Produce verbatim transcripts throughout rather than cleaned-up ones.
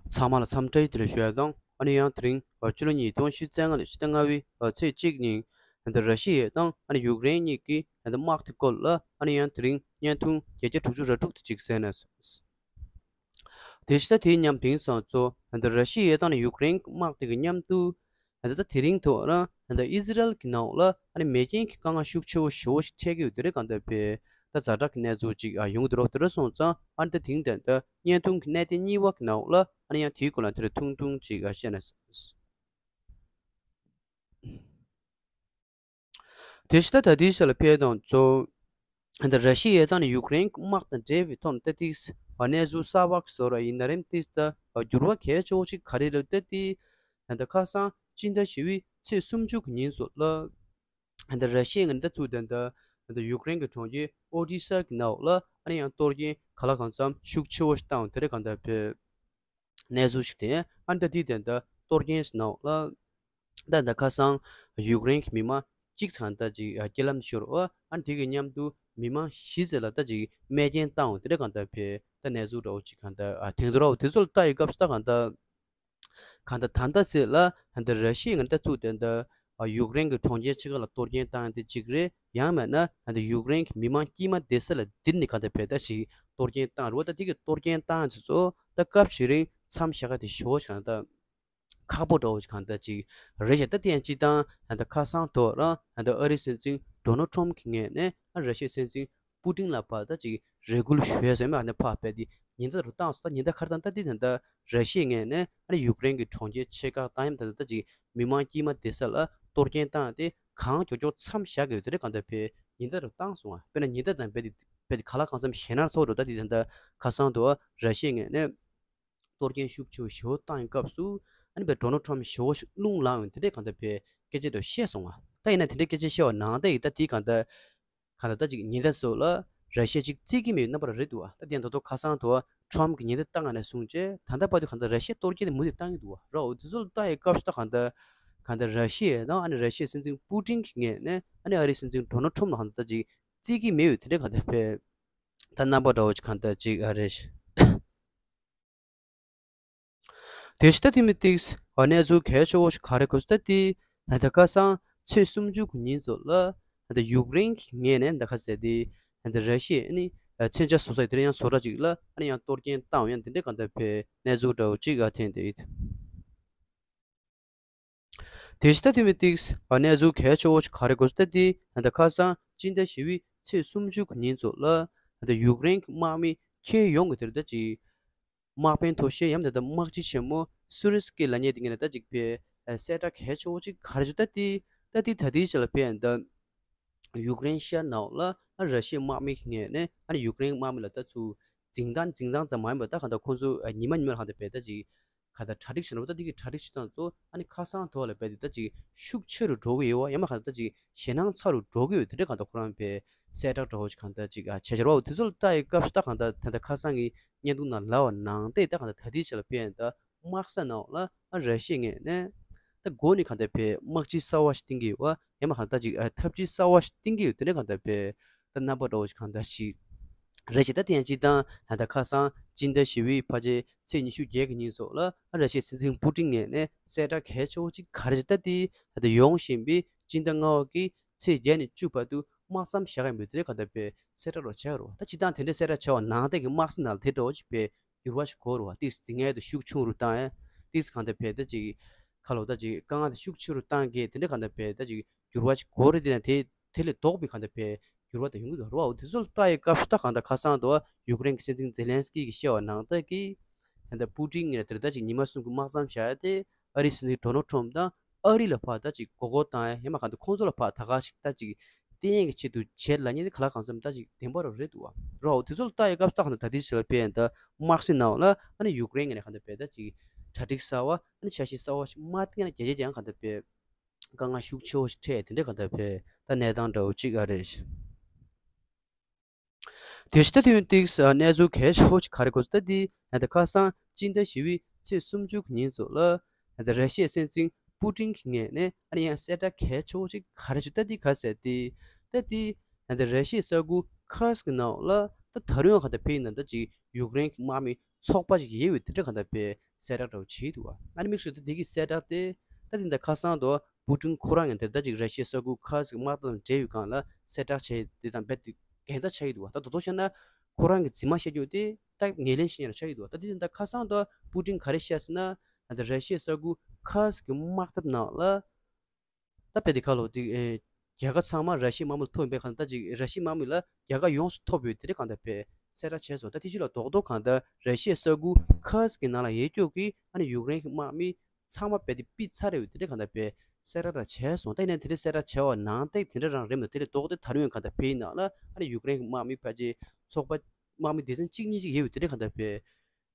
ཚང་མ་ལ་འཚམས་འདྲི་བཀྲ་ཤིས་བདེ་ལེགས་ཞུ་ཡ་དང་། ཨ་ནི་ཡང་དེ་རིང་ཕྱི་ལོ་ཉིས་སྟོང་ཉི་ཤུ་རྩ་ལྔ་ལོའི་ཕྱི་ཟླ་ལྔ་པའི་ཚེས་གཅིག་ཉིན་ད་ར་ཤི་ཡ་དང་ཨ་ནི་ཡུཀ་རེན་གཉིས་ཀྱི་ད་དམག་དེ་སྐོར་ལ་ཨ་ནི་ཡང་དེ་རིང་བརྙན་ཐུང་བརྒྱད་བརྒྱ་དྲུག་ཅུ་རེ་དྲུག་དེ་གཅིག་གསན་ན། དེ་བཞིན་ད་དེའི་མཉམ་དེང་སང་ཚོ་ད་ར་ཤི་ཡ་དང་ཨ་ནི་ཡུཀ་རེན་དམག་དེ་གི་མཉམ་དུ་ད་ད་དེ་རིང་ཐོག་རང་ད་ཨི་ཟི་རལ་གྱི་ནང་ལ་ཨ་ནི་མེ་རྐྱེན་གྱི་དཀའ་ངལ་ཤུགས་ཆེ་བོ་ཞེ་བོ་ཞིག་འཕྲད་ཀྱི་ཡོད་དེ་རེད། གང་ལྟར་བས་ད་ཛ་དྲག་གི་གནས་ཚུལ་ཅིག་ཡོང་གི་འདུག་རོགས། དེ་འདྲ་སོང་ཙང་ཨ་ནི་ད་དེང་དེ་ད་བརྙན་ཐུང་གི་གནད་དོན་གཉིས་པ་གི་ནང་ལ་ཨ་ནི་ཡང་དེའི་སྐོར་ལ་དེ་རིང་ཐུང་ཐུང་ཅིག་བཤད་ན། དེ་བཞིན་ད་ད་ལྟའི་ཆ་ལ་ཕེབས་དང་གཙོ་ད་ར་ཤི་ཡ་དང་ཡུཀ་རེན་དམག་དང་འབྲེལ་བའི་ཐོག་ནས་ད་ཏིག་གནས་ཚུལ་གསར་པ་བཟོ་ར་ཡིན་ན་རེམ། ཏིག་ད་འགྱུར་བ་གལ་ཆེ་བོ་ཞིག་ག་རེ་ལབ་ད་ཏིག་ད་ཁ་སང་སྤྱི་ཟླ་བཞི་པའི་ཚེས་སུམ་ཅུ་གི་ཉིན་སོགས་ལ་ད་ར་ཤི་ཡ་ངན་ད་ཚུགས་ད་ད་ཡུཀ་རེན་གྱི་གྲོང་ཁྱེར་ཨོ་ཌི་ས་གི་ནང་ལ་ཨ་ནི་ཡང་གཏོར་སྐྱོན་ག་ལ་གང་འཚམ་ཤུགས་ཆེ་བོ་ཞིག་བཏང་བ་དེ་རེད། གང་ལྟར་བས། གནས་ཚུལ་ཞིག་དེ་ཨ་ནི་ད་དེའི་དོན་དུ་གཏོར་སྐྱོན་ཟེར་ནའོ་ལ་ད་ད་ཁ་སང་ཡུཀ་རེན་གྱི་མི་མང་གཅིག་ཚང་ད་ཅིག་རྐྱེན་ལམ་ཤོར་བ། ཨ་ནི་དེ་གི་མཉམ་དུ་མི་མང་བཞི་ཙམ་ལ་ད་ཅིག་རྨས་སྐྱོན་བཏང་བ་དེ་འདྲ་གང་ལྟར་བས་ད་གནས་ཚུལ་འདྲ་བོ་ཅིག་གང་ལྟར་ཐོན་འདུག་རོགས། དེ་ཚོ་ལ་ལྟ་ཡི་སྐབས་སུ་ད་གང་ལྟར་གང་ལྟར་ད་ལྟ་ཚེ་ལ་ད་ར་ཤི་ཡ་ངན་ད་ཚུགས་དོན་དུ་ཡུཀ་རེན་གྱི་གྲོང་ཁྱེར་ཆེ་ཁག་ལ་གཏོར་སྐྱོན་བཏང་ཡ་དེ་གཅིག་རེད། ཡང་མིན་ན་ད་ཡུཀ་རེན་གྱི་མི་མང་དཀྱུས་མ་བསྡད་ས་ལ་འདིར་ནི་གང་ལྟར་བས་ད་ཞིག་གཏོར་སྐྱོན་བཏང་རུ་བ། ད་དེ་གི་གཏོར་སྐྱོན་བཏང་ཚེ་ཚོ་ད་སྐབས་ཤིག་རིང་མཚམས་བཞག་ག་དེ་ཞོ་ཞིག་གང་ལྟར་ཁག་པོ་འདྲ་བོ་ཞིག་གང་ལྟར་ཅིག་རེད་ཤག་ད་དེ་ཡང་སྤྱི་བཏང་ད་ཁ་སང་ཐོག་རང་ད་ཨ་རིའི་སྲིད་འཛིན་ཌོ་ནལ་ཊམ་གྱི་ངོས་ནས་ཨ་ར་ཤི་ཡའི་སྲིད་འཛིན་པུ་ཏིན་ལ་ཕར་ད་ཅིག་རེ་སྐུལ་ཞུ་ཡ་ཟེར་མ་ནས་ཕར་བས་དེ་ཉེན་བརྡ་རུ་བཏང་སོང་། ད་ཉེན་བརྡ་ག་རེ་བཏང་ད་དེ་ད་ད་ར་ཤི་ཡའི་ངོས་ནས་ཨ་ནི་ཡུཀ་རེན་གྱི་གྲོང་ཁྱེར་ཆེ་ཁག་དང་ཡང་ད་ད་ད་ཅིག་མི་མང་དཀྱུས་མ་བསྡད་ས་ལ་གཏོར་སྐྱོན་བཏང་སྟེ་གང་མགྱོགས་མགྱོགས་མཚམས་བཞག་དགོས་དེ་རེད། གང་ལྟར་བས་ཉེན་བརྡ་རུ་བཏང་སོང་བ། དཔེར་ན་ཉེན་བརྡ་དང་རྦད་དེ་རྦད་དེ་ག་ལ་གང་འཚམ་ཞེད་སྣང་ཚ་བོ་འགྲོ། ད་དེ་ད་ད་ཁ་སང་དུ་ར་ཤི་ཡའི་ངོས་ནས་གཏོར་སྐྱོན་ཤུགས་ཆེ་བོ་ཞེ་བོ་བཏང་ཡི་སྐབས་སུ་ཨ་ནི་བས་ཌོ་ནལ་ཊམ་ཞེ་བོ་ཞིག་རླུང་ལངས་ཡོང་དེ་འདྲས་གང་ལྟར་བས་སྐད་ཆ་འདྲ་བཤད་སོང་བ། ད་ཡིན་ན་དེ་འདྲས་སྐད་ཆ་བཤད་པ་ནང་ད་ཡིན་ད་དེ་གང་ལྟར་གང་ལྟར་ད་ཅིག་ཉེན་བརྡ་སོགས་ལ་ར་ཤི་ཡ་ཅིག་བརྩི་གི་མེད་རྣམ་པ་རེད་འདུག་བ། ད་དེ་ད་དུང་ཁ་སང་དུ་ཊམ་གྱི་ཉེན་བརྡ་བཏང་ནས་བཟུང་བྱས་ད་ལྟ་བར་དུ་གང་ལྟར་ར་ཤི་ཡ་གཏོར་སྐྱོན་དེ་མུ་མཐུད་བཏང་གི་འདུག་བ། རོགས་འོ་དེ་ཚོ་ལ་ལྟ་ཡི་སྐབས་སུ་ད་གང་ལྟར་གང་ལྟར་ར་ཤི་ཡ་དང་ཨ་ནི་ར་ཤི་ཡའི་སྲིད་འཛིན་པུ་ཏིན་གྱི་ངོས་ནས་ཨ་ནི་ཨ་རིའི་སྲིད་འཛིན་ཌོ་ནལ་ཊམ་ལ་གང་ལྟར་ད་ཅིག་བརྩི་གི་མེད་ཡོད་དེ་འདྲས་གང་ལྟར་བས་ད་རྣམ་པ་འདྲ་བོ་ཅིག་གང་ལྟར་ཅིག་ཨ་རེད། དེ་བཞིན་ད་དེ་མི་ཏིགས་གནས་ཚུལ་གལ་ཆེ་བོ་ཞིག་ག་རེ་གོ་ས་ད་དེ་ད་ཁ་སང་ཚེས་སུམ་ཅུ་གི་ཉིན་ཚོ་ལ་ད་ཡུཀ་རེན་གྱི་ངོས་ནས་ད་ཁ་ཟེར་དེ་ད་ར་ཤི་ཡ་ནི་མཚོན་ཆ་བཟོ་ས་དེ་ཡང་བཟོ་གྲྭ་ཅིག་ལ་ཨ་ནི་ཡང་གཏོར་སྐྱོན་བཏང་ཡང་དེ་འདྲས་གང་ལྟར་བས་གནས་ཚུལ་འདྲ་བོ་ཅིག་ཨ་ཐོན་དེ་ཡིན། དེ་བཞིན་ད་དེ་མི་ཏིགས་གནས་ཚུལ་གལ་ཆེ་བོ་ཞིག་ག་རེ་གོ་ས་ད་དེ་ད་ཁ་སང་སྤྱི་ཟླ་བཞི་པའི་ཚེས་སུམ་ཅུ་གི་ཉིན་ཚོ་ལ་ད་ཡུཀ་རེན་གྱི་དམག་མི་ཁྱོན་ཡོངས་ཀྱི་དེར་ད་ཅིག་དམག་དཔོན་ཐོག་ཤེས་ཡམ་དེ་ད་དམག་སྤྱི་ཆེན་མོ་སུ་རི་སི་ཀི་ལ་ཉེ་དེ་ངེད་ལ་ད་ཅིག་པའི་གསལ་བསྒྲགས་གལ་ཆེ་བོ་ཅིག་ག་རེ་བྱུང་ད་དེ་ད་དེ་ད་དེའི་ཆ་ལ་ཕེ་ཡན་ད་ཡུཀ་རེན་ཤར་ནང་ལ་ར་ཤི་ཡའི་དམག་མི་ངེད་ནས་ཨ་ནི་ཡུཀ་རེན་དམག་མི་ལ་ད་ཚུར་འཛིང་སྟངས་འཛིང་སྟངས་ཙམ་མ་ཡིན་པར་ད་གང་ལྟར་ཁོང་ཚོ་ཉི་མ་ཉི་མ་ལ་གང་ལྟར་བས་ད་ཅིག་ག་ད་གྲ་སྒྲིག་བྱེད་ན་ད་དེ་གི་གྲ་སྒྲིག་བྱེད་སྟངས་ཚོ་ཨ་ནི་ཁ་སང་ཐོག་ལ་བས་དེ་ད་ཅིག་ཤུགས་ཆེ་རུ་འགྲོ་གི་ཡོད་བ། ཡང་མ་གང་ལྟར་ད་ཅིག་ཞེད་སྣང་ཚ་རུ་འགྲོ་གི་ཡོད་དེ་འདྲ་གང་ལྟར་ཁོ་རང་བས་གསལ་བསྒྲགས་འདྲ་བོ་ཅིག་གང་ལྟར་ཅིག་ཨ་བྱས་བྱས་རོགས། དེ་ཚོ་ལ་ལྟ་ཡི་སྐབས་སུ་ད་གང་ལྟར་ད་ལྟ་ཁ་སང་གི་བརྙན་ཐུང་ནང་ལབ་པ་ནང་བསྟན་ད་གང་ལྟར་ད་ལྟའི་ཆ་ལ་ཕེ་ཡན་ད་དམག་ས་ནང་ལ་ཨ་ར་ཤི་ཡའི་ངོས་ནས་ད་འགོ་ནས་གང་ལྟར་ཕེ་དམག་སྤྱི་གསར་བ་ཞིག་བཏིང་གི་ཡོད་བ། ཡང་མ་གང་ལྟར་ཅིག་ཨ་འཐབ་ཇུས་གསར་བ་ཞིག་བཏིང་གི་ཡོད་དེ་འདྲ་གང་ལྟར་ཕེ་ད་རྣམ་པ་འདྲ་བོ་ཞིག་གང་ལྟར་ཞིག་རེད་ཅེས། ད་དེ་ཡང་སྤྱི་བཏང་ད་ལྟ་ཁ་སང་སྤྱི་ཟླ་བཞི་པའི་ཕལ་ཆེར་ཚེས་ཉི་ཤུ་བརྒྱད་ཀྱི་ཉིན་སོགས་ལ་ཨ་ར་ཤི་ཡའི་སྲིད་འཛིན་པུ་ཏིན་ངོས་ནས་གསལ་བསྒྲགས་གལ་ཆེ་བོ་ཅིག་ག་རེ་ཅིག་ད་དེ་ད་ལྟ་ཡོང་བཞིན་པའི་སྤྱི་ཟླ་ལྔ་པ་གི་ཚེས་བརྒྱད་ནས་བཅུ་བར་དུ་དམག་མཚམས་བཞག་ཡ་མེད་དེ་ག་ད་པའི་གསལ་བསྒྲགས་རོགས་བྱས་རོགས། ད་སྤྱི་བཏང་དེ་འདྲའི་གསལ་བསྒྲགས་བྱས་པ་ནང་བསྟན་གྱི་དམག་སྲིད་ནང་ལ་དེ་འདྲ་བོ་ཅིག་པའི་འགྱུར་བ་ཞིག་འགོར་བ། ཏིག་ཙི་ངལ་དུ་ཤུགས་ཆུང་རུ་བཏང་ཡ། ཏིག་ཙི་གང་ལྟར་བས་ད་ཅིག་ཁ་ལོ་ད་ཅིག་དཀའ་ངལ་དུ་ཤུགས་ཆུང་རུ་བཏང་གི་དེ་འདྲ་གང་ལྟར་བས་ད་ཅིག་འགྱུར་བ་ཞིག་འགོར་རེད། དེ་ན་དེ་དེ་ལས་ལྡོག་པའི་གང་ལྟར་བས་འགྱུར་བ་དང་ཡོང་གི་འདུག་རོགས། དེ་ཚོ་ལ་ལྟ་ཡི་སྐབས་སུ་ད་གང་ལྟར་ཁ་སང་དུ་ཡུཀ་རེན་གྱི་སྲིད་འཛིན་ཛེ་ལན་སི་ཀི་གིས་བཤད་པ་ནང་ལྟར་གྱི་ད་ལྟ་པུ་ཏིན་ངོས་ནས་དེ་ལ་ད་ཅིག་ཉི་མ་གསུམ་གྱི་དམག་མཚམས་བཞག་ཡ་དེ་ཨ་རིའི་སྲིད་འཛིན་ཌོ་ནལ་ཊམ་དང་ཨ་རི་ལ་ཕར་ད་ཅིག་མགོ་སྐོར་བཏང་ཡ་ཡང་མ་གང་ལྟར་ཁོང་ཚོ་ལ་ཕར་ད་ག་ཞིག་ད་ཅིག་བརྟན་གཡས་ཀྱི་ཆེད་དུ་བྱེད་ལ་ཉེ་དེ་ག་ལ་གང་འཚམ་ད་ཅིག་བདེན་པ་རུ་རེད་འདུག་བ། རོགས་དེ་ཚོ་ལ་ལྟ་ཡི་སྐབས་སུ་ད་གང་ལྟར་ད་ལྟའི་ཆ་ལ་ཕེ་ཡན་ད་དམག་སྲིད་ནང་ལ་ཨ་ནི་ཡུཀ་རེན་ངོས་ནས་གང་ལྟར་བས་ད་ཅིག་གྲ་སྒྲིག་གསར་བ་ཨ་ནི་འཆར་གཞི་གསར་བ་ཞིག་མ་བཏིང་ན་རྒྱལ་རྒྱལ་ཀྱང་གང་ལྟར་བས་དཀའ་ངལ་ཤུགས་ཆེ་བོ་ཞིག་འཕྲད་དེ་འདྲ་གང་ལྟར་བས་ད་གནས་སྟངས་འདྲ་བོ་ཅིག་ཨ་རེད། དེ་བཞིན་ད་དེ་ཡང་ཏིག་ཙི་གནས་ཚུལ་གལ་ཆེ་བོ་ཞིག་ག་རེ་གོ་ས་ད་དེ་ད་ཁ་སང་སྤྱི་ཟླ་བཞི་པའི་ཚེས་སུམ་ཅུ་གི་ཉིན་ཚོ་ལ་ད་ར་ཤི་ཡའི་སྲིད་འཛིན་པུ་ཏིན་གྱི་ངོས་ནས་ཨ་ནི་ཡང་གསལ་བསྒྲགས་གལ་ཆེ་བོ་ཞིག་ག་རེ་བྱུང་ད་དེ་ག་ཟེར་ཏེ་ད་དེ་ད་ར་ཤི་ཡའི་ས་ཁུལ་ཁར་སི་ཀི་ནང་ལ་ད་ད་རུང་ཡང་ག་ད་ཕེ་ཡིན་ན་ད་ཅིག་ ཡུཀ་རེན་གྱི་དམག་མི་ཚོགས་པ་ཞིག་ཡོད་པའི་དེ་འདྲ་གང་ལྟར་པའི་གསལ་བསྒྲགས་འདྲ་བོ་བྱས་འདུག་བ། ཨ་ནི་དམིགས་སུ་ད་དེ་གི་གསལ་བསྒྲགས་དེ་ད་དེ་འདྲ་ཁ་སང་དུ་པུ་ཏིན་ཁོ་རང་གིས་དེ་ད་ཅིག་ར་ཤི་ཡའི་གསར་འགོད་ཁག་ཅིག་དམག་དང་འབྲེལ་བའི་སྒང་ལ་གསལ་བསྒྲགས་བྱས་དེ་དང་རྦད་དེ་འགལ་ཟླ་ཆགས་ཀྱི་འདུག་བ། ད་དོ་དོ་བཤད་ན་ཁོ་རང་གི་རྫུན་མ་བཤད་རྒྱུ་དེ་ད་ངོས་ལེན་བྱེད་ཡ་ཆགས་ཀྱི་འདུག་བ། ད་དེ་དེ་འདྲ་ཁ་སང་དུ་པུ་ཏིན་ག་རེ་བཤད་ཟེར་ན། ད་ར་ཤི་ཡའི་གསར་འགོད་ཁག་ཅིག་གི་དམག་འཐབ་ནང་ལ། ད་དཔེ་དེ་ཁ་ལོ་དེ་ཨེ། རྒྱལ་ཁ་ཚང་མ་ར་ཤི་ཡའི་དམག་མི་ལ་ཐོབ་ཡིན་པའི་གང་ལྟར་ཅིག་ར་ཤི་ཡའི་དམག་མི་ལ་རྒྱལ་ཁ་ཡོངས་སུ་ཐོབ་ཡོད་དེ་རེད་གང་ལྟར་པའི་གསལ་བསྒྲགས་བྱས་སོང་། ད་དེ་ཕྱི་ལ་རྡོག་རྡོག་གང་ལྟར་ར་ཤི་ཡའི་གསར་འགོད་ཁག་ཅིག་གི་ནང་ལ་ཡོད་ཀྱོག་གི་ཨ་ནི་ཡུཀ་རེན་གྱི་དམག་མི་ཚང་མ་དཔེ་དེ་ཕུད་ཚར་ཡོད་དེ་རེད་གང་ལྟར་པའི་གསལ་བསྒྲགས་རང་བྱས་སོང་། ད་ཡིན་ན་དེ་རིང་གསལ་བསྒྲགས་བྱས་པ་ནང་བཞིན་དེ་འདྲ་རང་རེད་མ་རེད། དེ་རེད་རྡོག་དེ་ད་རུང་ཡང་གང་ལྟར་ཕུད་ཡིན་ནའང་ལ་ཨ་ནི་ཡུཀ་རེན་གྱི་དམག་མི་ཕལ་ཆེར་ཚོགས་པ་དམག་མི་སྡེ་ཚན་གཅིག་གཉིས་ཅིག་ཡོད་དེ་རེད་གང་ལྟར་པའི་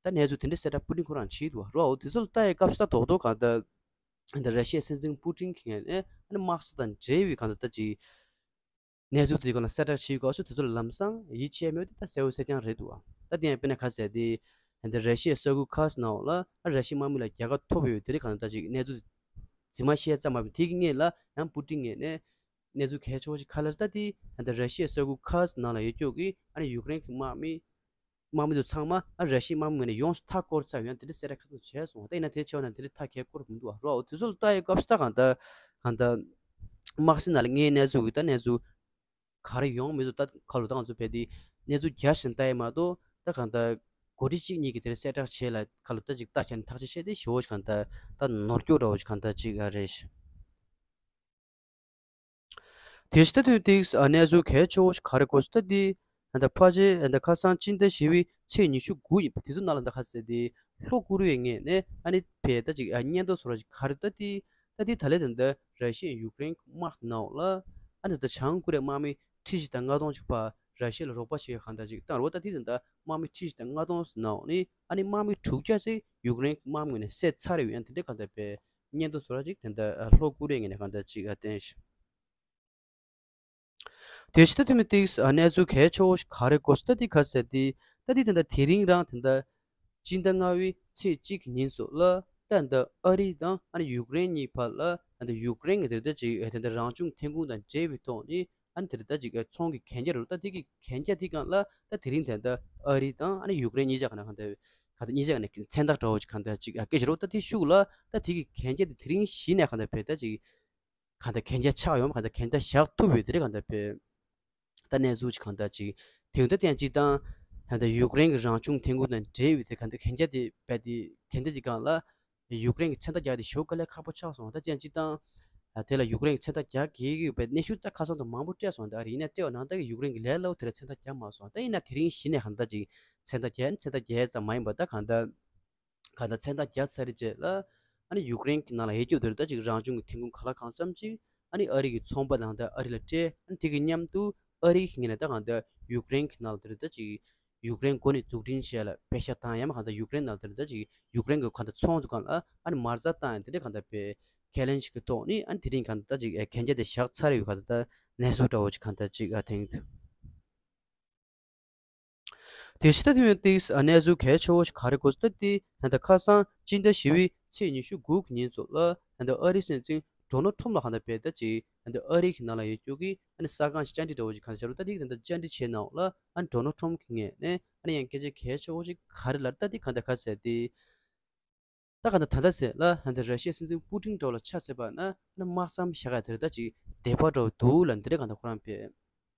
ད་གནས་ཚུལ་དེ་འདྲ་གསལ་བསྒྲགས་པུ་ཏིན་ཁོ་རང་བྱས་འདུག་བ། རོ་འོ་དེ་ཚོ་ལ་ལྟ་ཡའི་སྐབས་སུ་ད་རྡོག་རྡོག་གང་ལྟར། འདི་ར་ཤི་ཡའི་སྲིད་འཛིན་པུ་ཏིན་གྱིས་ནས་ཨ་ནི་དམག་ས་དང་འབྲེལ་བའི་གང་ལྟར་ད་ཅིག་གནས་ཚུལ་དེ་ག་ལ་གསལ་བསྒྲགས་བྱེད་དགོས་སུ་དེ་ཚོ་ལ་ལམ་སང་ཡིད་ཆེས་མེད་དེ་ད་གསལ་བོ་གསལ་རྐྱང་རེད་འདུག་བ། ད་དེ་ཡང་དཔེར་ན་ག་ཟེར་ཏེ། འདི་ར་ཤི་ཡའི་གསར་འགོད་ཁག་ནང་ལ་ཨ་ར་ཤི་ཡའི་དམག་མི་ལ་རྒྱལ་ཁ་ཐོབ་ཡོད་དེ་རིགས་གང་ལྟར་ད་ཅིག་གནས་ཚུལ་རྫུན་མ་བཤད་ཙམ་མ་ཡིན་པ་དེ་གི་སྔོན་ལ་ཡང་པུ་ཏིན་ངོས་ནས་གནས་ཚུལ་གལ་ཆེ་བོ་ཞིག་ག་རེ་ལབ་ཟེར་ན་ད་དེ་འདི་ར་ཤི་ཡའི་གསར་འགོད་ཁག་ནང་ལ་ཡོད་ཀྱོག་གི་ཨ་ནི་ཡུཀ་རེན་གྱི་དམག་མི། དམག་མི་ཚོ་ཚང་མ་ཨ་ར་ཤི་ཡའི་དམག་མི་ངོས་ནས་ཡོངས་སུ་མཐའ་བསྐོར་ཚར་ཡོད་དེ་འདྲ་གསལ་བསྒྲགས་ཁ་ཐུག་བྱས་སོང་། ད་ཡིན་ན་དེ་ཆེ་བ་ན་དེ་འདྲ་མཐའ་ཁེལ་སྐོར་མི་འདུག་བ། རོ་འོ་དེ་ཚོ་ལ་ལྟ་ཡའི་སྐབས་སུ་ད་གང་ལྟར་གང་ལྟར་དམག་སྲིད་ནང་ལ་ངའི་གནས་ཚུལ་གི་ད་གནས་ཚུལ་ག་རེ་ཡོང་མི་འདུག་ད་ཁ་ལོ་ད་ང་ཚོ་བས་དེ་གནས་ཚུལ་རྒྱ་ཞིག་ལྟ་ཡ་མ་གཏོགས་ད་གང་ལྟར་འགོ་ཁྲིད་གཅིག་གཉིས་ཀྱིས་དེ་འདྲ་གསལ་བསྒྲགས་བྱས་ལ་ཁ་ལོ་ད་ཅིག་ལྟ་བྱས་ནས་ཐག་གཅོད་བྱས་ཏེ་ཞེ་བོ་ཞིག་གང་ལྟར་ད་ནོར་སྐྱོ་འདྲ་བོ་ཞིག་གང་ལྟར་ཅིག་ཨ་རེད། དེ་ཕྱི་ད་དུས་ཏིག་ཨ་གནས་ཚུལ་གལ་ཆེ་བོ་ཞིག་ག་རེ་གོ་སོང་ད་དེ། ཨ་ད་ཕལ་ཆེར་ཨ་ད་ཁ་སང་སྤྱི་ཟླ་བཞི་པའི་ཚེས་ཉི་ཤུ་དགུ་ཡིན་པ་དེ་ཚོ་ནང་ལ་ད་ག་ཟེར་དེ་ལྷོ་ཀོ་རི་ཡའི་ངོས་ནས་ཨ་ནི་ཕེ་ད་ཅིག་ཨ་སྙན་ཐོ་བཟོ་འདྲ་ཞིག་ག་རེ་ད་དེ་ད་དེ་ད་ལས་ད་ད་ར་ཤི་ཡ་ཡུཀ་རེན་དམག་ནང་ལ་ཨ་ནི་ད་བྱང་ཀོ་རི་ཡའི་དམག་མི་ཁྲི་བཞི་དང་ལྔ་སྟོང་ཅིག་ཕར་ར་ཤི་ཡ་ལ་རོགས་པ་བྱེད་ཡ་གང་ལྟར་ཅིག་བཏང་རོགས། ད་དེ་ད་ད་དམག་མི་ཁྲི་བཞི་དང་ལྔ་སྟོང་ནང་ནས་ཨ་ནི་དམག་མི་དྲུག་བརྒྱ་ཙམ་ཡུཀ་རེན་དམག་མི་ངོས་ནས་བསད་ཚར་ཡོད་ཡང་དེ་འདྲ་གང་ལྟར་པའི་སྙན་ཐོ་བཟོ་འདྲ་ཅིག་དེ་འདྲ་ལྷོ་ཀོ་རི་ཡའི་ངོས་ནས་གང་ལྟར་ཅིག་བསྟན་ཤག་དེ་ཕྱི་ད་དུས་མི་ཏིག་གནས་ཚུལ་གལ་ཆེ་བོ་ཞིག་ག་རེ་གོ་སོང་ད་དེ་ག་ཟེར་དེ་ད་དེ་དེ་འདྲ་དེ་རིང་རང་དེ་འདྲ་སྤྱི་ཟླ་ལྔ་པའི་ཚེས་གཅིག་གི་ཉིན་སོགས་ལ་ད་འདི་ཨ་རི་དང་ཨ་ནི་ཡུཀ་རེན་གཉིས་བར་ལ་ད་འདི་ཡུཀ་རེན་གྱི་དེ་འདྲ་ཅིག་དེ་འདྲ་རང་བྱུང་ཐོན་ཁུངས་དང་འབྲེལ་བའི་ཐོག་ནས་ཨ་ནི་དེ་འདྲ་ད་ཅིག་ཚོང་གི་གན་རྒྱ་རུ་ད་དེ་གི་གན་རྒྱ་དེ་སྒང་ལ་ད་དེ་རིང་དེ་འདྲ་ཨ་རི་དང་ཨ་ནི་ཡུཀ་རེན་གཉིས་ཆ་ག་ན་གང་ལྟར་ག་ད་གཉིས་ཆ་ག་ནས་མཚན་རྟགས་འདྲ་བོ་ཅིག་གང་ལྟར་ཅིག་སྐད་ཆ་རུ་ད་དེ་ཤུགས་ལ་ད་དེ་གི་གན་རྒྱ་དེ་དེ་རིང་གཞི་ནས་གང་ལྟར་བས་ད་ཅིག་གང་ལྟར་གན་རྒྱ་ཆག་ཡོང་གང་ལྟར་གན་རྒྱ་བཞག་ཐུབ་ཡོད་དེ་རེད་གང་ལྟར་བས། ད་གནས་ཚུལ་ཅིག་གང་ལྟར་ཅིག་དེང་དུས་དེ་ཡང་སྤྱིར་བཏང་ད་ལྟ་ཡུཀ་རེན་གྱི་རང་བྱུང་ཐོན་ཁུངས་དང་འབྲེལ་བའི་དེ་གང་ལྟར་གན་རྒྱ་དེ་རྦད་དེ་གན་རྒྱ་དེ་སྒང་ལ་ཡུཀ་རེན་གྱི་མཚན་རྟགས་རྒྱག་དེ་ཞེ་པོ་དཀའ་ལས་ཁག་པོ་ཆགས་སོང་། ད་དེ་ཡང་སྤྱིར་བཏང་དེ་ལ་ཡུཀ་རེན་གྱི་མཚན་རྟགས་རྒྱག་གི་ཡོད་པའི་གནས་ཤུལ་ད་ཁ་སང་དུ་མང་པོ་སྤྲད་སོང་། ད་ཡིན་ན་སྤྲད་པ་ནང་ལྟར་གྱི་ཡུཀ་རེན་གྱི་ལས་སླ་བོ་དེ་ལ་མཚན་རྟགས་རྒྱག་མ་སོང་། ད་ཡིན་ན་དེ་རིང་གཞི་ནས་གང་ལྟར་ཅིག་མཚན་རྟགས་རྒྱག་མཚན་རྟགས་རྒྱག་ཙམ་མ་ཡིན་པ་ད་གང་ལྟར། གང་ལྟར་མཚན་རྟགས་བརྒྱབ་ཚར་རྗེས་ལ་ཨ་ནི་ཡུཀ་རེན་གྱི་ནང་ལ་ཡོད་རྒྱུ་དེར་ད་ཅིག་རང་བྱུང་གི་ཐོན་ཁུངས་ག་ལ་གང་འཚམ་ཅིག་ཨ་ནི་ཨ་རི་གི་ཚོང་པ་དང་ད་ཨ་རི་ལ་སྤྲད། ཨ་ནི་དེ་གི་མཉམ་དུ་ཨ་རི་གི་ངོས་ནས་ད་གང་ལྟར་ཡུཀ་རེན་གྱི་ནང་ལ་དེར་ད་ཅིག་ཡུཀ་རེན་འགོ་ནས་འཛུགས་སྐྲུན་བྱས་ལ་པེ་ཤ་བཏང་ཡང་མ་གང་ལྟར་ཡུཀ་རེན་ནང་དེར་ད་ཅིག་ཡུཀ་རེན་གྱི་གང་ལྟར་ཚོང་ཚོ་གང་ལ་ཨ་ནི་མ་རྩ་བཏང་ཡང་དེ་འདྲ་གང་ལྟར་པའི་ཁས་ལེན་ཞིག་གི་ཐོག་ནས་ཨ་ནི་དེ་རིང་གང་ལྟར་ད་ཅིག་གན་རྒྱ་དེ་བཞག་ཚར་ཡོད་གང་ལྟར་ད་གནས་ཚུལ་འདྲ་བོ་ཅིག་གང་ལྟར་ཅིག་ཨ་ཐེངས། དེ་ཕྱི་ད་དུང་ཏིག་གནས་ཚུལ་གལ་ཆེ་བོ་ཞིག་ག་རེ་གོ་སོང་ད་དེ་ད་ལྟ་ཁ་སང་སྤྱི་ཟླ་བཞི་པའི་ཚེས་ཉི་ཤུ་དགུ་གི་ཉིན་ཚོ་ལ་ད་ལྟ་ཨ་རིའི་སྲིད་འཛིན་ཌོ་ནལ་ཁྲོམ་ལ་གང་ལྟར་བས་ད་ཅིག་ད་ལྟ་ཨ་རི་གི་ནང་ལ་ཡོད་རྒྱུ་གི་ཨ་ནི་གསར་ཁང་ཞིག་བཅར་འདྲི་འདྲ་བོ་ཞིག་གང་ལྟར་བྱ་རུ་ད་དེ་ད་ལྟ་བཅར་འདྲི་བྱས་ནའོ་ལ་ཨ་ནི་ཌོ་ནལ་ཁྲོམ་གི་ངོས་ནས་ཨ་ནི་ཡང་སྐད་ཆ་གལ་ཆེ་བོ་ཞིག་ག་རེ་ལབ་ད་དེ་གང་ལྟར་ག་ཟེར་ཏེ། ད་ག་ད་ད་ལྟ་ཟེར་ལ་ཧན་ད་ར་ཤི་ཡའི་སྲིད་འཛིན་པུ་ཏིན་འགྲོ་ལ་ཆ་ཟེར་བ་ན་ན་དམག་མཚམས་བཞག་ཡ་དེར་ད་ཅིག་དད་པ་འགྲོ་འདུག་ལ་འདི་རེད་གང་ད་ཁོ་རང་པས་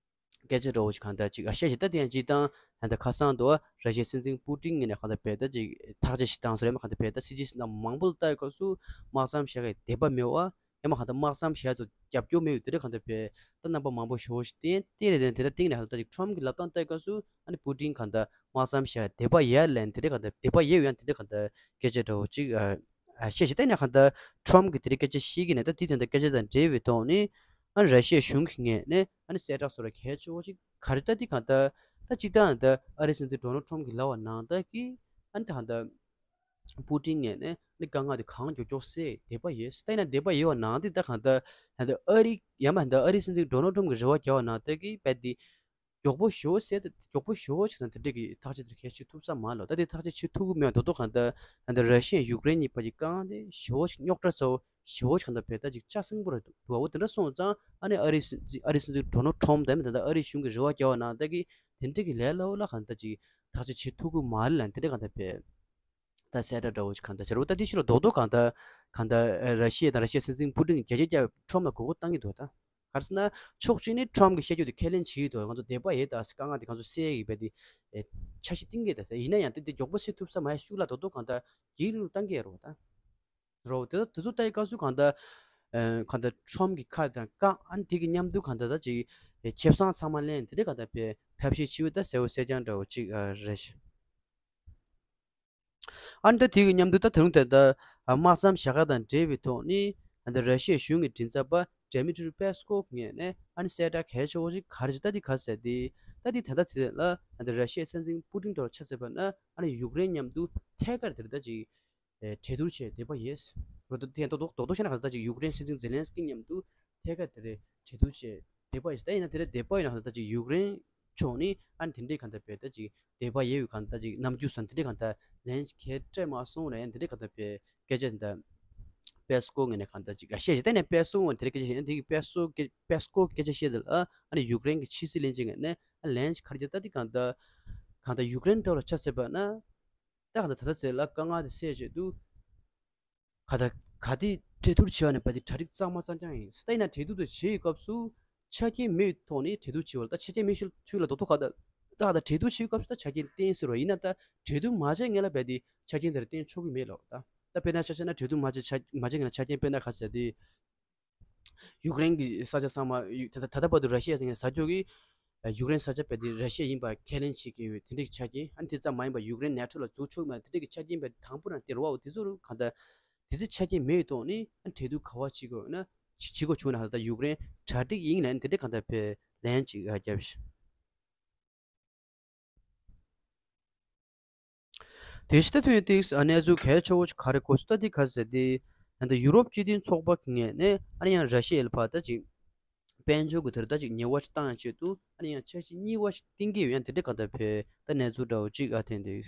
སྐད་ཆ་འགྲོ་བ་ཞིག་གང་ད་ཅིག་ཨ་བཤད་ཞིག་ད་དེ་ཡང་ཅིག་དང་ཧན་ད་ཁ་སང་དུ་ར་ཤི་ཡའི་སྲིད་འཛིན་པུ་ཏིན་ངོས་ནས་གང་ད་པས་ད་ཅིག་ཐག་གཅོད་ཞིག་བཏང་ཟེར་ཡ་མ་གང་ད་པས་ད་སྲིད་ཇུས་སྣ་མང་པོ་ལ་ལྟ་ཡི་སྐབས་སུ་དམག་མཚམས་བཞག་ཡ་དད་པ་མེད་བ། ཡང་མ་གང་ལྟར་དམག་མཚམས་བཞག་ཚོ་རྒྱབ་སྐྱོར་མེད་ཡོད་དེ་རེད་གང་ལྟར་བས་ད་རྣམ་པ་མང་པོ་ཞེ་པོ་ཞིག་བསྟན་དེ་རེད་དེ་དེ་ལྟར་སྟེང་ནས་གང་ལྟར་ཅིག་ཁྲོམ་གྱི་ལབ་སྟངས་ལྟ་ཡི་སྐབས་སུ་ཨ་ནི་པུ་ཏིན་གང་ལྟར་དམག་མཚམས་བཞག་དད་པ་ཡོད་ལན་དེ་རེད་གང་ལྟར་དད་པ་ཡོད་ཡང་དེ་འདྲ་གང་ལྟར་སྐད་ཆ་འདྲ་བོ་ཅིག་བཤད་ཞིག་བསྟན་ནས་གང་ལྟར་ཁྲོམ་གྱི་དེ་རིང་སྐད་ཆ་བཤད་ཀྱི་ནས་ད་དེ་དེ་འདྲ་སྐད་ཆ་དང་འབྲེལ་བའི་ཐོག་ནས་ཨ་ནི་ར་ཤི་ཡ་གཞུང་གི་ངོས་ནས་ཨ་ནི་གསལ་བསྒྲགས་སོགས་ལ་གལ་ཆེ་བོ་ཅིག་ག་རེ་ལྟ་དེ་གང་ལྟར་ད་ཅིག་ད་ད་ཨ་རིའི་སྲིད་འཛིན་ཌོ་ནལ་ཁྲོམ་གྱི་ལབ་པ་ནང་ལྟར་གྱི་ཨ་ནི་ད་གང་ལྟར། པུ་ཏིན་ངོས་ནས་ནི་དཀའ་ངལ་དེ་གང་མགྱོགས་མགྱོགས་སེལ་དད་པ་ཡོད། ད་ཡིན་ན་དད་པ་ཡོད་པ་ནང་དེ་ད་གང་ལྟར་ད་ལྟ་ཨ་རི་ཡང་མ་ད་ཨ་རིའི་སྲིད་འཛིན་ཌོ་ནལ་ཁྲོམ་གྱི་རེ་བ་རྒྱག་པ་ནང་ལྟར་གྱི་རྦད་དེ་མགྱོགས་པོ་ཞེ་པོ་སེལ་ཏེ་མགྱོགས་པོ་ཞེ་པོ་ཞིག་དང་དེ་འདྲས་ཀྱི་ཐག་གཅོད་དེ་གལ་ཆེ་ཐུབ་ས་མ་ལོ། ད་དེ་ཐག་གཅོད་བྱེད་ཐུབ་ཀྱི་མེད་པ་དོ་དོ་གང་ལྟར་ད་ལྟ་ར་ཤི་ཡ་ཡུཀ་རེན་གཉིས་བར་གྱི་དཀའ་ངལ་དེ་ཞེ་པོ་ཞིག་རྙོག་དྲ་ཚ་བོ་ཞེ་པོ་ཞིག་གང་ལྟར་བས་ད་ཅིག་ཆ་སྲིང་པོ་རེད་འདུག་བ། འོ་དེ་འདྲ་སོང་ཙང་ཨ་ནི་ཨ་རིའི་སྲིད་འཛིན་ཨ་རིའི་སྲིད་འཛིན་ཌོ་ནལ་ཁྲོམ་དང་མི་ད་ལྟ་ཨ་རིའི་གཞུང་གི་རེ་བ་རྒྱག་པ་ནང་ལྟར་གྱི་ དེ་འདྲ་གི་ལས་སླ་བོ་ལ་གང་ལྟར་ཅིག་ཐག་གཅོད་བྱེད་ཐུབ་ཀྱི་མ་རེད་ལབ་དེ་འདྲ་གང་ལྟར་བས། ད་གསལ་བསྒྲགས་འདྲ་བོ་ཅིག་གང་ལྟར་བྱ་རུ་ད་དེ་ཕྱི་ལ་རྡོག་རྡོག་གང་ལྟར་གང་ལྟར་ཨ་ར་ཤི་ཡ་དང་ར་ཤི་ཡའི་སྲིད་འཛིན་པུ་ཏིན་གྱིས་རྒྱ་སྐྱེད་བརྒྱབ་ཁྲོམ་ལ་མགོ་སྐོར་བཏང་གི་འདུག་ད་ག་རེ་ཟེར་ན་ཕྱོགས་གཅིག་ནས་ཁྲོམ་གྱི་བཤད་རྒྱུ་དེ་ཁས་ལེན་བྱེད་ཀྱི་འདུག་ང་ཚོ་དེ་པ་ཡེ་ད་དཀའ་ངལ་དེ་ང་ཚོ་སེལ་ཡི་བས་དེ་ཨེ་འཆར་གཞི་བཏིང་གི་ད་ཟེར་ཡིན་ན་ཡང་དེ་དེ་མགྱོགས་པོ་སེལ་ཐུབ་ས་མ་ཡ་ཤུགས་ལ་རྡོག་རྡོག་གང་ལྟར་ཡིག་རིགས་བཏང་གི་ཡོད་རེད་བ་ད། རོ། དེ་དེ་ཚོ་ལྟ་ཡི་སྐབས་སུ་གང་ལྟར། ཨ་གང་ལྟར་ཁྲོམ་གྱི་ཁ་དང་བཀག་ཨ་ནི་དེ་གི་མཉམ་དུ་གང་ལྟར་ད་ཅིག་ཁེ་བཟང་ཚང་མ་ལེན་དེ་འདྲ་གང་ལྟར་བས་ཐབས་ཤེས་བྱེད་འོས་ད་གསལ་བོ་གསལ་རྐྱང་འདྲ་བོ་ཅིག་ཨ་རེད། ཨ་ནི་ད་དེ་གི་མཉམ་དུ་ད་ད་རུང་དེ་ལྟར་ཨ་དམག་མཚམས་བཞག་ག་དང་འབྲེལ་བའི་ཐོག་ནས་ཨ་ད་ར་ཤི་ཡའི་གཞུང་གི་མགྲིན་ཚབ་པ་ཌེ་མི་ཏྲི་པེ་སི་ཀོབ་ངོས་ནས་ཨ་ནི་གསལ་བསྒྲགས་གལ་ཆེ་བོ་ཞིག་ག་རེ་ཞིག་ད་འདི་ག་ཟེར་ཏེ་ད་འདི་ད་ལྟ་ཚེ་ལ་ཨ་ད་ར་ཤི་ཡའི་སྲིད་འཛིན་པུ་ཏིན་ཐོག་ལ་ཆ་མཚོན་པ་ན་ཨ་ནི་ཡུཀ་རེན་མཉམ་དུ་ཐད་ཀར་དེ་རེད་ད་ཅིག་གྲོས་བསྡུར་བྱས་བསྡད་པ་ཡིན། རོ་ཏོ་དེ་རྡོག་རྡོག་རྡོག་རྡོག་བཤད་ན་ག་ད་ཅིག་ཡུཀ་རེན་སྲིད་འཛིན་ཛེ་ལན་སི་ཀི་མཉམ་དུ་ཐད་ཀར་དེ་རེད་གྲོས་བསྡུར་བྱས་བསྡད་པ་ཡིན། ད་ཡིན་ན་དེ་རེད་བསྡད་པ་ཡིན་ན་ག་ད་ཅིག་ཡུཀ་རེན་ཕྱོགས་ནི་ཨ་ནི་དེ་འདྲའི་ག་ད་བས་ད་ཅིག་བསྡད་པ་ཡིན་བས་ག་ད་ཅིག་རྣམ་འགྱུར་སོང་དེ་འདྲའི་ག་ད་ལན་གལ་སྤྲད་མ་སོང་རེད། དེ་འདྲའི་ག་ད་བས་སྐད་ཆ་ད་པེ་སི་ཀོ་ངོས་ནས་ག་ད་ཅིག་བཤད་ཅིག་ད་ནས་པེ་སི་ཀོ་ངོས་དེ་རེད་སྐད་ཆ་བཤད་ན་དེ་གི་པེ་སི་ཀོ་པེ་སི་ཀོ་སྐད་ཆ་བཤད་དེ་ལ་ཨ་ནི་ཡུཀ་རེན་གྱི་ཕྱི་སྲིད་བློན་ཆེན་ངོས་ནས་ཨ་ལན་ག་རེ་ད་ད་དེ་ག་ད་ག་ད་ཡུཀ་རེན་ཐོག་ལ་ཆ་མཚོན་པ་ན། ད་ག་ད་ད་ད་ཟེར་ལ་དཀའ་ངལ་དེ་སེལ་ཆེད་དུ། ག་ད་ག་དེ་གྲོས་བསྡུར་བྱས་ནས་བ་དེ་གྲ་སྒྲིག་གཙང་མ་གཙང་རྐྱང་ཡིན། ད་ཡིན་ན་གྲོས་བསྡུར་དེ་བྱེད་ཡོད་སྐབས་སུ་ཆ་རྐྱེན་མེད་ཐོག་ནས་གྲོས་བསྡུར་བྱེད་པ་ལ་ད་ཆ་རྐྱེན་མེད་ཤུལ་ཚུལ་ལ་རྡོག་རྡོག་ག་ད་ད་ག་ད་གྲོས་བསྡུར་བྱེད་ཡོད་སྐབས་སུ་ད་ཆ་རྐྱེན་བསྟན་ཟེར་བ་ཡིན་ན་ད་གྲོས་བསྡུར་མ་བྱས་སྔོན་ལ་བ་དེ་ཆ་རྐྱེན་དེ་ར་བསྟན་ཆོག་གི་མེད་ལོ་ད། ད་དཔེར་ན་ཆ་བཞག་ན་གྲོས་བསྡུར་མ་བྱས་ཆ་མ་བྱས་སྔོན་ལ་ཆ་རྐྱེན་དཔེར་ན་ག་ཟེར་དེ། ཡུཀ་རེན་གྱི་ས་ཆ་ཚང་མ་ཡུ་ད་ད་ད་ལྟ་བར་དུ་ར་ཤི་ཡ་ཟེར་མཁན་ས་ཕྱོགས་ཀྱི་ཡུཀ་རེན་ས་ཆ་བས་དེ་ར་ཤི་ཡ་ཡིན་པ་ཁས་ལེན་བྱེད་ཀྱི་ཡོད་དེ་འདྲའི་ཆ་རྐྱེན། ཨ་ནི་དེ་ཙམ་མ་ཡིན་པར་ཡུཀ་རེན་ནེ་ཊོ་ལ་འཛུལ་ཆོག་མེད་དེ་འདྲའི་ཆ་རྐྱེན་བས་དང་པོ་རང་དེ་རུ་བའོ་དེ་ཚོ་རུ་གང་ལྟར་དེ་ཚོ་ཆ་རྐྱེན་མེད་དོགས་ནི་ཨ་ནི་གྲོས་བསྡུར་ག་བ་བྱེད་དགོས་ན་བྱེད་དགོས་བྱུང་ན་ད་ཡུཀ་རེན་གྲ་སྒྲིག་ཡིན་ན་དེ་འདྲའི་གང་ལྟར་བས་ལན་ཅིག་བརྒྱབ་ཤིག་དེ་ཕྱི་ད་དུས་ཏིག་གནས་ཚུལ་གལ་ཆེ་བོ་ཞིག་ག་རེ་གོ་སོང་ད་དེ་ག་ཟེར་ཏེ། ད་ཡུ་རོབ་སྤྱི་མཐུན་ཚོགས་པ་ངོས་ནས་ཨ་ནི་ཡང་ར་ཤི་ཡའི་ཕར་ད་ཅིག་དཔལ་འབྱོར་གྱི་དེར་ད་ཅིག་ཉེས་པ་ཞིག་བཏང་ཡང་ཆེད་དུ་ཨ་ནི་ཡང་འཆར་གཞི་གཉིས་པ་ཞིག་བཏིང་གི་ཡོད་ཡང་དེ་འདྲ་ག་ད་བས་ད་གནས་ཚུལ་འདྲ་བོ་ཅིག་ཨ་ཐེན་ཏེ།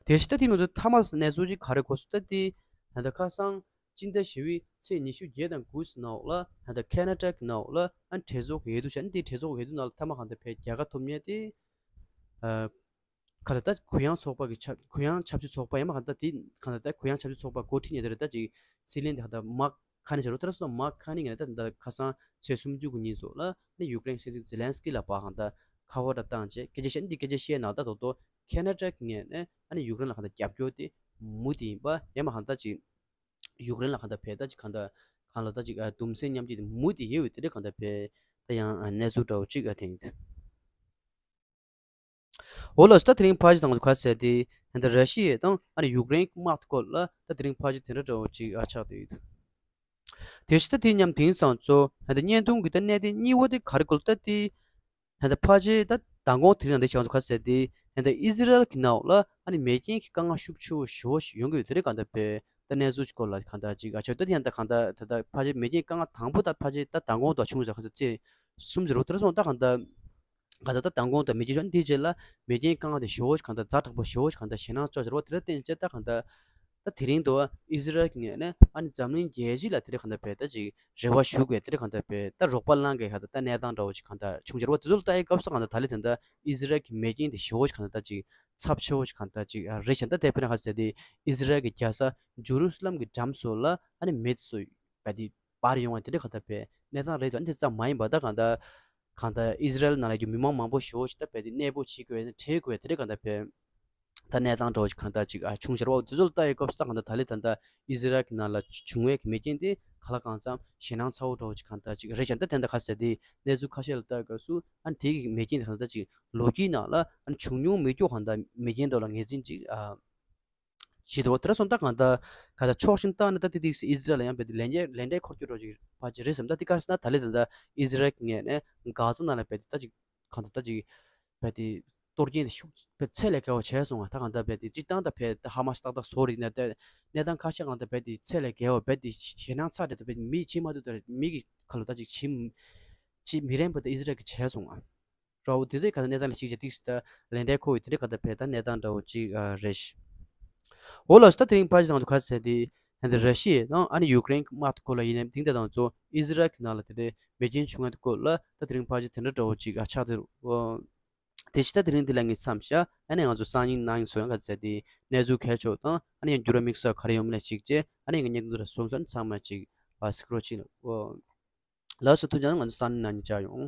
དེ་ཕྱི་ད་དེ་མི་ཚོ་མཐའ་མ་གནས་ཚུལ་ཅིག་ག་རེ་གོ་སོང་ད་དེ། ད་ཁ་སང་སྤྱི་ཟླ་བཞི་པའི་ཚེས་ཉི་ཤུ་བརྒྱད་དང་དགུ་ནང་ལ་ད་ཁེ་ན་ཌ་གི་ནང་ལ་ཨ་གྲོས་ཚོགས་ཡོད་དུ་ཆ་ནི་དེ་གྲོས་ཚོགས་ཡོད་དུ་ནང་ལ་མཐའ་མ་གང་ལྟར་བས་རྒྱལ་ཁ་ཐོབ་མཁན་དེ། ཨ་ག་ལ་ད་གུ་ཡངས་ཚོགས་པ་གི་ཆབ་གུ་ཡངས་ཆབ་སྲིད་ཚོགས་པ་ཡང་མ་གང་ལྟར་དེ་གང་ལྟར་ད་གུ་ཡངས་ཆབ་སྲིད་ཚོགས་པ་འགོ་ཁྲིད་མཁན་དེ་རེད་ད་ཅིག་སྲིད་བློན་དེ་གང་ལྟར་མག་ཁ་ནི་བྱ་རོགས་ཏེ་ར་སོ་མག་ཁ་ནི་ངས་ད་ད་ཁ་སང་ཚེས་སུམ་ཅུ་གི་ཉིན་སོགས་ལ་ནི་ཡུཀ་རེན་སྲིད་འཛིན་ཛེ་ལན་སི་ཀི་ལ་པ་གང་ད་ཁ་བ་ད་བཏང་བྱས་སྐད་ཆ་བཤད་འདི་སྐད་ཆ་བཤད་ན་ད་དོ་དོ་ཁེ་ན་ཌ་གི་ངས་ནི་ཨ་ནི་ཡུཀ་རེན་ལ་གང་ད་རྒྱབ་སྐྱོར་དེ་མུ་མཐུད་ཡིན་པ་ཡང་མ་གང་ད་ཅིག་ཡུཀ་རེན་ལ་གང་ད་བས་ད་ཅིག་གང་ད་གང་ལ་ད་ཅིག་ཨ་དུམ་སེ་མཉམ་སྐྱེད་དེ་མུ་མཐུད་ཡོད་འོས་དེ་འདྲ་གང་ད་བས་ད་ཡང་ཨ་གནས་ཚུལ་འདྲ་བོ་ཅིག་ཨ་ཐེངས། འོ་ལགས་སོ། ད་དེ་རིང་ཕལ་ཆེར་ཚང་མ་ག་ཟེར་ཏེ་ད་ར་ཤི་ཡ་དང་ཨ་ནི་ཡུཀ་རེན་གྱི་དམག་སྐོར་ལ་ད་དེ་རིང་ཕལ་ཆེར་དེ་འདྲ་འདྲ་བོ་ཅིག་ཨ་ཆགས་བསྡད་ཡོད། དེ་བཞིན་ད་དེ་མཉམ་དེང་སང་ཚོ་ད་བརྙན་ཐུང་གི་ད་གནད་དོན་གཉིས་པ་དེ་ག་རེ་གོ་ལ་ད་དེ་ད་ཕལ་ཆེར་ད་མདང་དགོང་དེ་རིང་ད་ཆགས་ཚོ་ག་ཟེར་ཏེ་ད་ཨི་ཟི་རལ་གྱི་ནང་ལ་ཨ་ནི་མེ་རྐྱེན་གྱི་དཀའ་ངལ་ཤུགས་ཆེ་བོ་ཞེ་པོ་ཞིག་ཡོང་གི་ཡོད་དེ་རེད་གང་ད་བས་ད་གནས་ཚུལ་གྱི་སྐོར་ལ་གང་ད་ཅིག་ཨ་ཆགས་ད་དེ་ཡང་ད་གང་ད་ད་ད་ཕལ་ཆེར་མེ་རྐྱེན་དཀའ་ངལ་དང་པོ་ད་ཕལ་ཆེར་ད་མདང་དགོང་དུ་བྱུང་ཟེར་ག་ཚོད་ཚེས་གསུམ་ཟེར་རོ་དེ་ར་སོང་ད་གང་ད། ག་ད་ད་མདང་དགོང་དང་མེ་རྐྱེན་ཤོར་འདིའི་རྗེས་ལ་མེ་རྐྱེན་དཀའ་ངལ་དེ་ཞེ་པོ་ཞིག་གང་ལྟར་ཛ་དྲག་པོ་ཞེ་པོ་ཞིག་གང་ལྟར་ཞེད་སྣང་ཚ་པོ་ཞིག་རེད་བ། དེ་འདྲ་བསྟན་བྱས་ད་གང་ལྟར་ད་དེ་རིང་དུ་ཨི་ཟི་རལ་གྱི་ངོས་ནས་ཨ་ནི་འཛམ་གླིང་རྒྱལ་སྤྱི་ལ་དེ་འདྲ་གང་ལྟར་བས་ད་ཅིག་རེ་བ་ཞུ་དགོས་དེ་འདྲ་གང་ལྟར་བས་ད་རོགས་པ་གནང་དགོས་ག་ད་ད་གནས་སྟངས་འདྲ་བོ་ཞིག་གང་ལྟར་བྱུང་བྱས་རེད་བ། དེ་ཚོ་ལ་ལྟ་ཡི་སྐབས་སུ་གང་ལྟར་ད་ལས་དེ་འདྲ་ཨི་ཟི་རལ་གྱི་མེ་རྐྱེན་དེ་ཞེ་པོ་ཞིག་གང་ལྟར་ད་ཅིག་ཚབས་ཆེ་བོ་ཞིག་གང་ལྟར་ཅིག་རེད་བཞིན་ད་དེ་དཔེར་ན་ག་ཟེར་ཏེ་ཨི་ཟི་རལ་གྱི་རྒྱལ་ས་ཇུ་རུ་སི་ལམ་གྱི་འགྲམ་སོགས་ལ་ཨ་ནི་མེ་དེ་ཚོ་བས་དེ། པར་ཡོང་བ་དེ་འདྲ་གང་ལྟར་བས་གནས་སྟངས་རེད་དོ། ཨ་ནི་དེ་ཙམ་མ་ཡིན་པ་ད་གང་ལྟར་གང་ལྟར་ཨི་ཟི་རལ་ནང་ལ་རྒྱུ་མི་མང་མང་པོ་ཞེ་པོ་ཞིག་ད་བས་དེ་གནས་སྤོ་བྱེད་དགོས་ན་ཁྲལ་དགོས་དེ་འདྲ་གང་ལྟར་བས་ད་གནས་སྟངས་འདྲ་བོ་ཞིག་གང་ལྟར་ཅིག་ཨ་བྱུང་ཤར་བ་དེ་ཚོ་ལ་ལྟ་ཡི་སྐབས་སུ་ད་གང་ལྟར་ད་ལི་ད་ལྟ་ཨི་ཟི་རལ་གྱི་ནང་ལ་བྱུང་བའི་མེ་རྐྱེན་དེ་ག་ལ་གང་འཚམ་ཞེད་སྣང་ཚ་བོ་འདྲ་བོ་ཞིག་གང་ལྟར་ཅིག་རེད་ཀྱང་ད་དེ་འདྲ་ག་ཟེར་དེ་གནས་ཚུལ་ཁ་ཤས་ལ་ལྟ་ཡི་སྐབས་སུ་ཨ་ནི་དེ་གི་མེ་རྐྱེན་དེ་གང་ལྟར་ཅིག་ལོ་རྒྱུས་ནང་ལ་ཨ་ནི་བྱུང་མྱོང་མེད་ཀྱོག་གང་ལྟར་མེ་རྐྱེན་འདྲ་བོ་ལ་ངོས་འཛིན་ཅིག་ཨ། ཞེས་དོ། དེ་ར་སོང་ད་གང་ལྟར་ག་ད་ཕྱོགས་ཤིག་བཏང་ན་ད་དེ་དེ་ཨི་ཟི་རལ་ལ་ཡང་བས་དེ་ལན་འདྲེ་ལན་འདྲེ་འཁོར་རྒྱུ་འདྲ་ཅིག་ཕལ་ཆེར་རེད་བསམ། ད་དེ་ག་རེ་ཟེར་ན་ད་ལི་ད་ད་ཨི་ཟི་རལ་གྱི་ངོས་ནས་གྷ་ཛ་ནང་ལ་བས་དེ་ད་ཅིག་གང་ལྟར་ད་ཅིག་བས་དེ་གཏོར་སྐྱོན་དེ་ཤུགས་བས་ཚད་ལས་བརྒལ་བ་བྱས་སོང་བ། ད་གང་ལྟར་བས་དེ་སྤྱིར་བཏང་ད་བས་ད་ཧ་མ་སི་ཏག་ཏག་བཟོ་རེད་ན་ད་གནས་སྟངས་ཁ་ཤས་གང་ལྟར་བས་དེ་ཚད་ལས་བརྒལ་བ་བས་དེ་ཞེད་སྣང་ཚ་རེད་ད་བས་མི་བྱེད་མ་ཐུབ་ད་རེད། མི་གི་ཁ་ལོ་ད་ཅིག་བྱེད་བྱེད་མི་རན་པ་ད་ཨི་ཟི་རལ་གྱི་བྱས་སོང་བ། འདྲ་བོ་དེ་ཚོའི་ག་ད་གནས་སྟངས་ལ་གཞིགས་བྱས་ཏིག་སི་ད་ལན་འདྲེ་ཁོ་བའི་དེ་འདྲའི་ག་ད་བས་ད་གནས་སྟངས་འདྲ་བོ་ཅིག་ཨ་རེད་ཤག་འོ་ལགས་སོ། ད་དེ་རིང་ཕལ་ཆེར་ཚང་མ་ག་ཟེར་དེ་ ཡང་དེ་ར་ཤི་ཡ་དང་ཨ་ནི་ཡུཀ་རེན་གྱི་དམག་དེ་སྐོར་ལ་ཡིན་ནའི་དེང་དེ་དང་ཚོ་ཨི་ཟི་རལ་གྱི་ནང་ལ་དེ་འདྲའི་མེ་རྐྱེན་བྱུང་ཡ་དེ་སྐོར་ལ་ད་དེ་རིང་ཕལ་ཆེར་དེ་འདྲ་འདྲ་བོ་ཅིག་ཨ་ཆགས་འདུག་དེ་ཕྱི་ད་དེ་རིང་འདི་ལ་ངས་མཚམས་བཞག་ཨ་ནི་ང་ཚོ་སང་ཉིན་གནངས་ཉིན་སོ་ཡང་ག་ཚད་དེ་གནས་ཚུལ་གལ་ཆེ་བ་དང་ཨ་ནི་ཡང་འགྱུར་བ་དམིགས་བསལ་ག་རེ་ཡོང་མིན་ལ་གཅིག་བྱས་ཨ་ནི་ངས་བརྙན་ཐུང་འདི་ལ་སོང་ཙང་ཚང་མ་གཅིག་ཨ་གཟིགས་རོགས་གཅིག་ལ་ཨོ། ལགས་སོ་ཐུགས་རྗེ་གནང་། ང་ཚོ་སང་ཉིན་གནངས་ཉིན་མཇལ་ཡོང་།